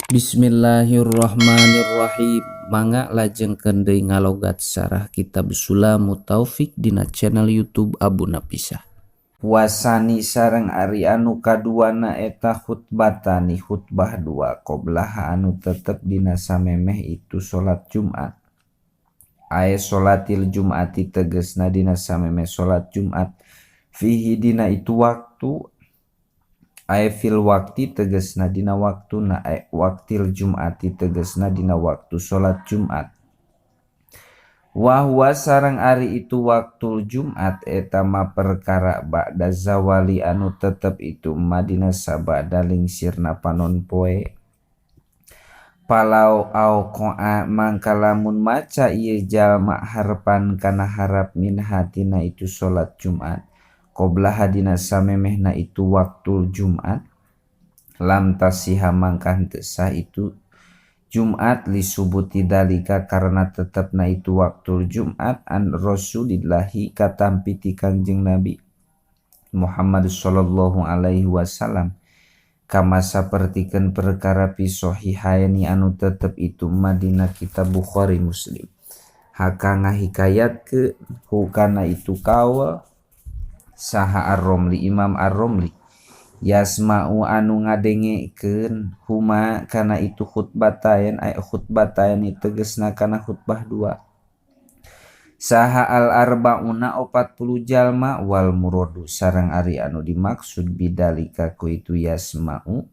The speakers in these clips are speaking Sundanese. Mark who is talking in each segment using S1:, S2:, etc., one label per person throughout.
S1: Bismillahirrahmanirrahim. Mangga lajengkeun deui ngalogat sarah kitab Sulamut Taufik dina channel YouTube Abu Napisah.
S2: Wasani sareng ari anu kaduana eta khutbatani khutbah dua qoblaha anu tetep dina samemeh itu salat Jumat. Ae salatil Jumati tegesna dina samemeh salat Jumat fihi dina itu waktu ae fil waqti tegesna dina waktuna ae waqtil Jumati tegesna dina waktu salat Jumat. Wa huwa sareng ari itu waktu Jumat eta ma perkara ba'da zawali anu tetep itu ma dina sabada lingsirna panon poe. Palau au qoa mangka lamun maca ieu jalma harpan kana harap min hatina itu salat Jumat qoblaha dina samemehna itu waktu Jumat lam tasiha mangka henteu sah itu Jumat li subuti dalika karena tetepna itu waktu Jumat an Rasulillahi katampi ti Kangjeng Nabi Muhammad sallallahu alaihi wasallam kama sapertikeun perkara fi sahihaini anu tetep itu madina kitab Bukhari Muslim. Haka ngahikayat ke hukana itu kaul saha Ar-Romli Imam Ar-Romli yasma'u anu ngadengekeun huma kana itu khutbatain ay khutbatain tegesna kana khutbah dua saha al-arbauna 40 jalma wal muradu sareng ari anu dimaksud bidalika ku itu yasma'u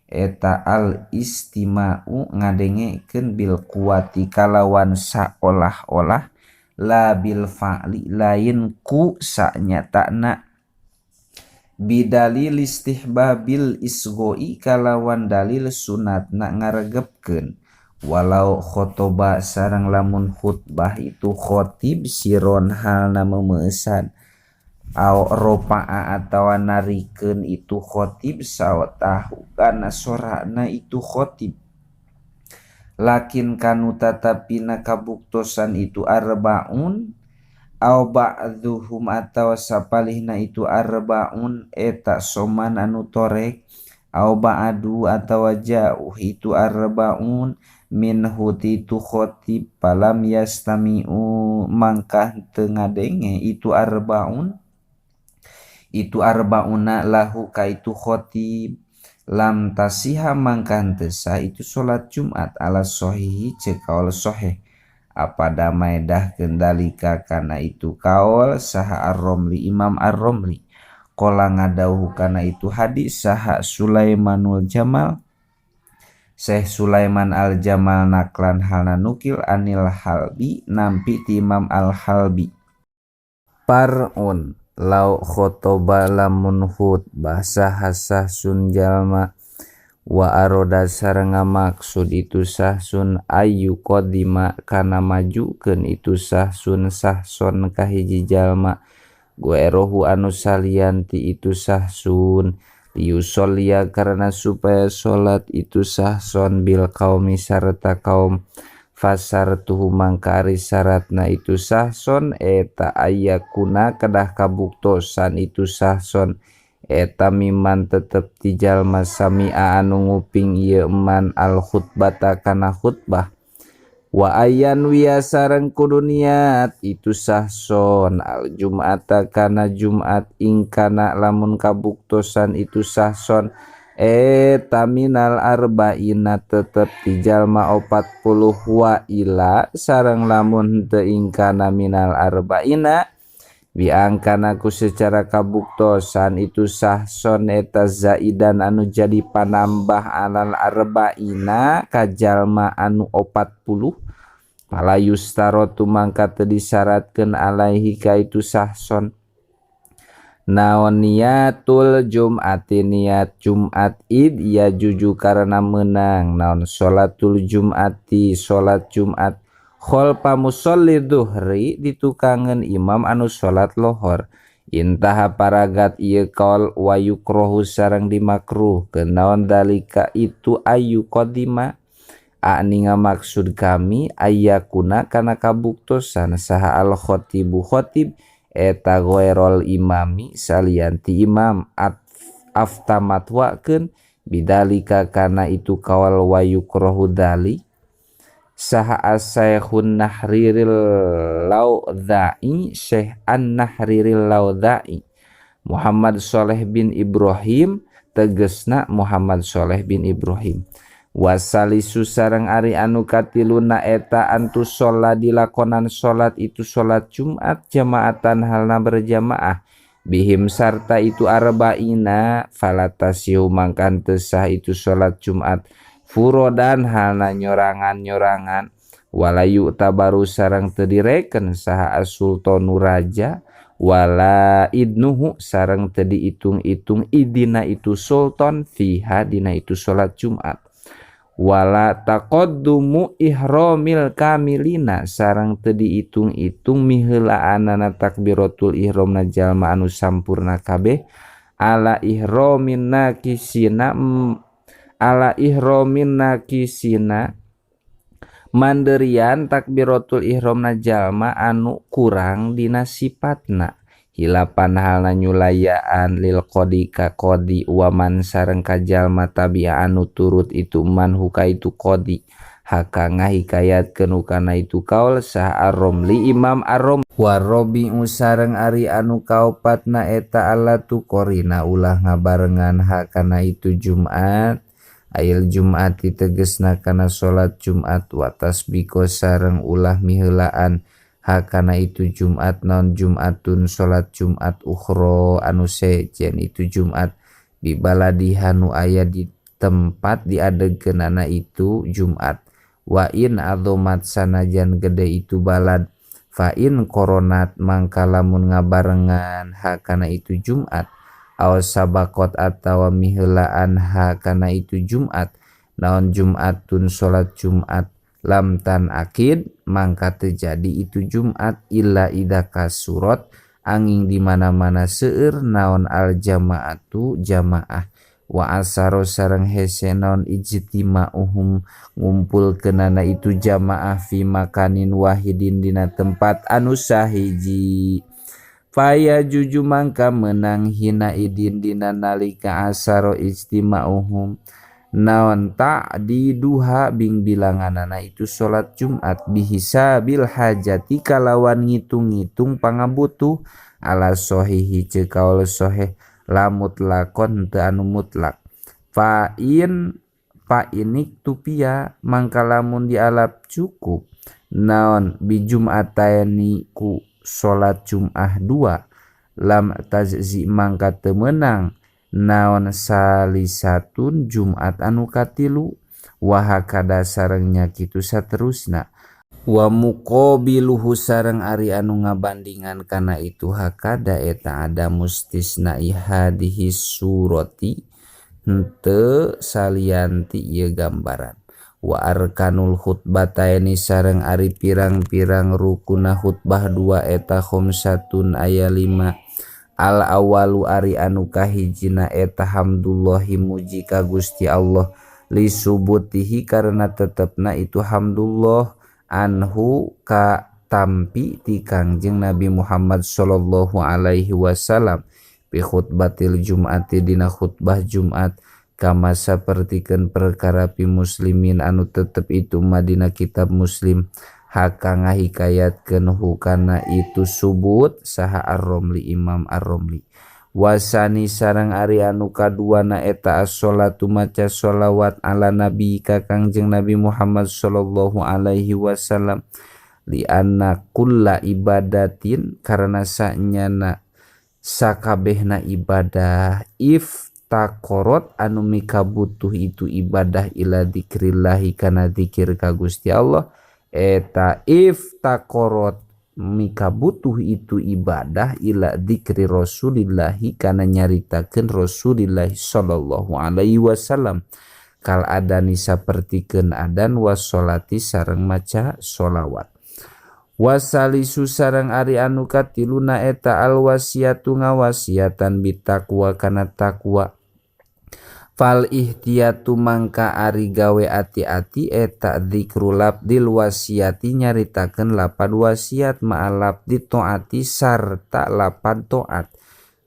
S2: eta al istima'u ngadengekeun bil quwati kalawan saolah-olah la bil fa'li lain ku sanyatana bidalil istihbabil isgoi kalawan dalil sunatna ngaregepkeun walau khotoba sareng lamun khutbah itu khotib siron halna memeusan au ropa'a atawa narikeun itu khotib saotahu kana sorana itu khotib lakin kanu tatapina kabuktosan itu arbaun au ba'dhuhum atawa sapalihna itu arbaun eta soman anu torek au ba'adu atawa jauh itu arbaun minhu itu khotib palam yastami'u mangkah teu ngadenge itu arbaun itu arbauna lahu ka itu khotib lam tasiha mangka henteu sah itu salat Jumat ala sahihi ceuk kaul sahih apa damai dah kendalika kana itu kaul saha Ar-Romli Imam Ar-Romli qala ngadauh kana itu hadis saha Sulaimanul Jamal Syekh Sulaiman Al-Jamal naklan halna nukil anil Halbi nampi ti Imam Al-Halbi. Parun lau khotoba lamun khutbah saha sahsun jalma wa aroda sareng ngamaksud itu sahsun ayu qadima kana majukeun itu sahsun sahson ka hiji jalma guerohu anu salian ti itu sahsun liyusollia karena supaya salat itu sahson bil kaumi sarta kaum fasartuhu mangka ari syaratna itu sahson eta ayakuna kedah kabuktosan itu sahson eta miman tetep ti jalma sami'a anu nguping ieu man al khutbata kana khutbah wa ayan wiya sareng kudu niat itu sahson al jum'ata kana Jumat ingkana lamun kabuktosan itu sahson eta minal arba'ina tetep ti jalma 40 wa ila sareng lamun henteu ingkana minal arba'ina biangkana ku secara kabuktosan itu sahson eta zaidan anu jadi panambah alal arba'ina ka jalma anu 40 fala yustarotu mangka teu disyaratkeun alaihi ka itu sahson naon niatul Jum'ati niat Jumat id ya juju karena menang naon salatul Jum'ati salat Jumat kholfa musolli duhri ditukangeun imam anu salat lohor intaha paragat ieu kaul wa yukrohu sareng dimakruh kenaon dalika itu ayu qadima ani ngamaksud kami ayakuna kana kabuktosan saha al khatibu khatib eta ghairul imami salian ti imam aftamatwakeun Bidalika kana itu kawal wa yukrohu dzalik saha asaykhun nahriril laudza'i Syekh an-Nahriril Laudza'i Muhammad Soleh bin Ibrahim tegesna Muhammad Soleh bin Ibrahim. Wasalisu sareng ari anu katiluna eta antu sholat dilakonan salat itu salat Jumat jamaatan halna berjamaah bihim sarta itu arba'ina falatasiu mangkan teu sah itu salat Jumat furodan halna nyorangan-nyorangan wala yu'tabaru sareng teu direken saha as-sultanu raja wala idnuhu sareng teu diitung-itung idina itu sultan fiha dina itu salat Jumat wala taqaddumu ihramil kamilina sareng teu diitung-itung miheulaanana takbiratul ihramna jalma anu sampurna kabeh ala ihramin nakisina ala ihramin nakisina manderian takbiratul ihramna jalma anu kurang dina sipatna hilapan halna nyulayaan lil qadi ka qadi waman sareng ka jalma tabi'a anu turut itu man huka itu qadi haka ngahikayatkeun kana itu kaul saha Ar-Romli Imam Ar-Romli warabi'u sareng ari anu kaopatna eta alatu qorina ulah ngabarengan hakana itu Jumat ail Jumati tegesna kana salat Jumat wa tasbiko sareng ulah miheulaan hakana itu Jumat naon Jumatun salat Jumat ukhra anu sejen itu Jumat di baladiha nu aya di tempat diadegkeunana itu Jumat wa in adzomat sanajan gede itu balad fa in koronat mangka lamun ngabarengan hakana itu Jumat aw sabaqat atawa miheulaan hakana itu Jumat naon Jumatun salat Jumat lam tan akid mangka terjadi itu Jumat illa idza kasurat angin di mana-mana seueur naon al jamaatu jamaah wa asaro sareng hese naon ijtima'uhum ngumpulkeunana itu jamaah fi makanin wahidin dina tempat anu sahiji faya juju mangka menang hina idin dina nalika asaro ijtima'uhum naon ta'diduha bing bilanganana itu salat Jumat bihisabil hajati kalawan ngitung-ngitung pangabutuh ala sohihi ceuk kaul soheh la mutlakon teu anu mutlak fa in fa inik tupia mangka lamun dialap cukup naon bi jum'ataini ku salat Jum'ah dua lam tajzi mangka teu meunang naon salisatun Jumat anu katilu wahakada sarengnya kitu saterusna wa muqabiluhu sareng ari anu ngabandingan kana itu hakada eta ada mustisna hadhihi surati henteu salianti ieu gambaran wa arkanul khutbataini sareng ari pirang-pirang rukuna khutbah dua eta khamsatun aya 5 al awalu ari anu kahijina eta hamdullahi muji ka Gusti Allah li subutihi karena tetepna itu hamdullah anhu ka tampi ti Kangjeng Nabi Muhammad sallallahu alaihi wasallam bi khutbatil jum'ati dina khutbah Jumat kama sapertikeun perkara pi muslimin anu tetep itu madina kitab Muslim haka ngahikayatkeun hukana itu subut saha Ar-Romli Imam Ar-Romli wasani sareng ari anu kaduana eta as-sholatu maca sholawat ala nabi ka Kangjeng Nabi Muhammad sallallahu alaihi wasallam li anna kulla ibadatin karena sanyana sakabehna ibadah iftakorot anu mikabutuh itu ibadah ila dzikrillahi kana zikir ka Gusti Allah eta iftakorot mikabutuh itu ibadah ila dzikri rasulillahi kana nyaritakeun rasulillahi sallallahu alaihi wasallam kal adani sapertikeun adan wassolati sareng maca sholawat wasalisu sareng ari anu katiluna eta al wasiatu ngawasiatan bitaqwa kana taqwa fal ihtiyatu mangka ari gawe ati-ati eta dzikru labdil wasiati nyaritakeun lapad wasiat ma'al labdi taati sarta lapad taat.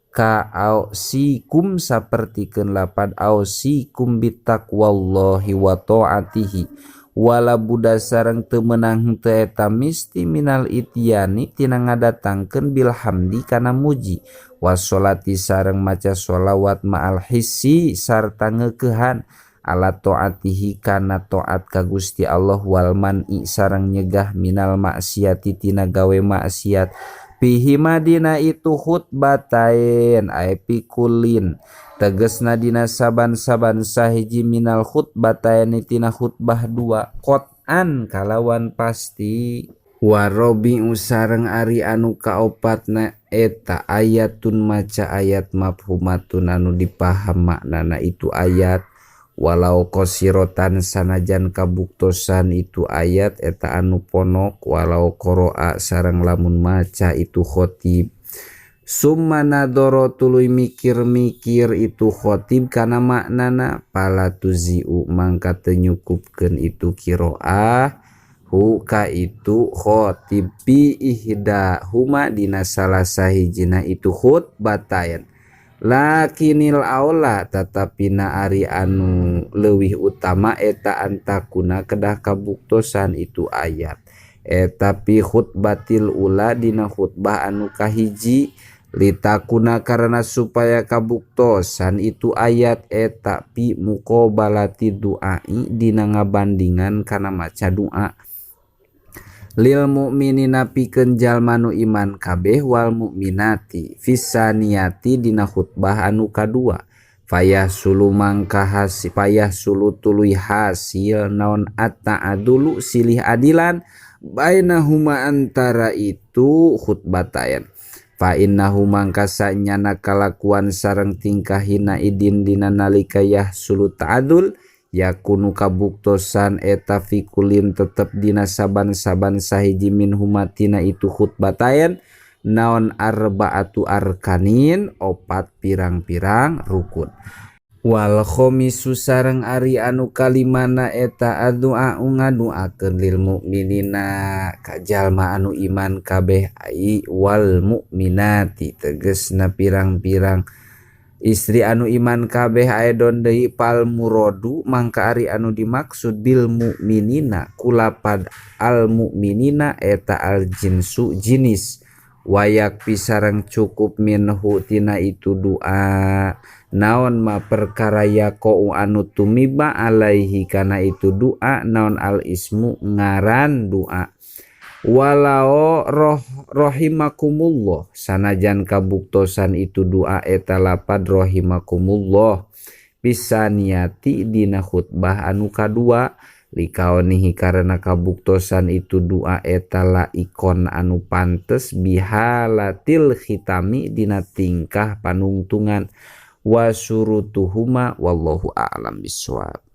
S2: Ka ausikum sapertikeun lapad ausikum bitaqwallahi wa taatihi wala buddha sareng teu meunang henteu eta misti minal ityani tina ngadatangkeun bil hamdi kana muji washolati sareng maca sholawat ma'al hissi sarta ngeukehan ala taatihi kana taat ka Gusti Allah wal man'i sareng nyegah minal maksiati tina gawe maksiat fihi madina itu khutbatain ay pikulin tegesna dina saban-saban sahiji minal khutbatain tina khutbah dua qot'an kalawan pasti. Warobi'u sareng ari anu kaopatna eta ayatun maca ayat mafhumatun anu dipaham maknana itu ayat walau qosirotan sanajan kabuktosan itu ayat eta anu ponok walau qoro'a sareng lamun maca itu khotib summa nadoro tuluy mikir-mikir itu khotib kana maknana pala tuzi'u mangka teu nyukupkeun itu qiraah hu ka itu khotib bi ihda huma dina salah sahijina itu khutbatayn lakinil aula tetapi na ari anu leuwih utama eta antakuna kedah kabuktosan itu ayat eta pi khutbatil ula dina khutbah anu kahiji litakuna karena supaya kabuktosan itu ayat eta pi muqabalati duai dina ngabandingan kana maca doa lil mukminina pikeun jalma nu iman kabeh wal mukminati fisaniyati dina khutbah anu kadua payah sulu mangka hasil payah sulu tuluy hasil naon at-ta'adulu silih adilan bainahuma antara itu khutbatayan fa innahu mangka sanyana kalakuan sareng tingkah hina idin dina nalika yahsulu ta'adul yakunu kabuktosan eta fikulin tetep dina saban-saban sahiji min humatina itu khutbatayan naon arbaatu arkanin opat pirang-pirang rukun wal khomisu sareng ari anu kalimana eta addu'a ngaduakeun lil mukminina ka jalma anu iman kabeh ai wal mukminati tegesna pirang-pirang istri anu iman kabeh aedon deui pal murodu mangka ari anu dimaksud bil mukminina kulapad al mukminina eta al jinsu jinis wayak pisareng cukup minhu tina itu doa naon ma perkara yaqau anu tumiba alaihi kana itu doa naon al ismu ngaran doa walau roh rahimakumullah sanajan kabuktosan itu doa eta lapad rahimakumullah bisa niati dina khutbah anu kadua likaonihi karena kabuktosan itu doa eta laikon anu pantes bihalatil khitami dina tingkah panungtungan wasyurutuhuma wallahu a'lam bissawab.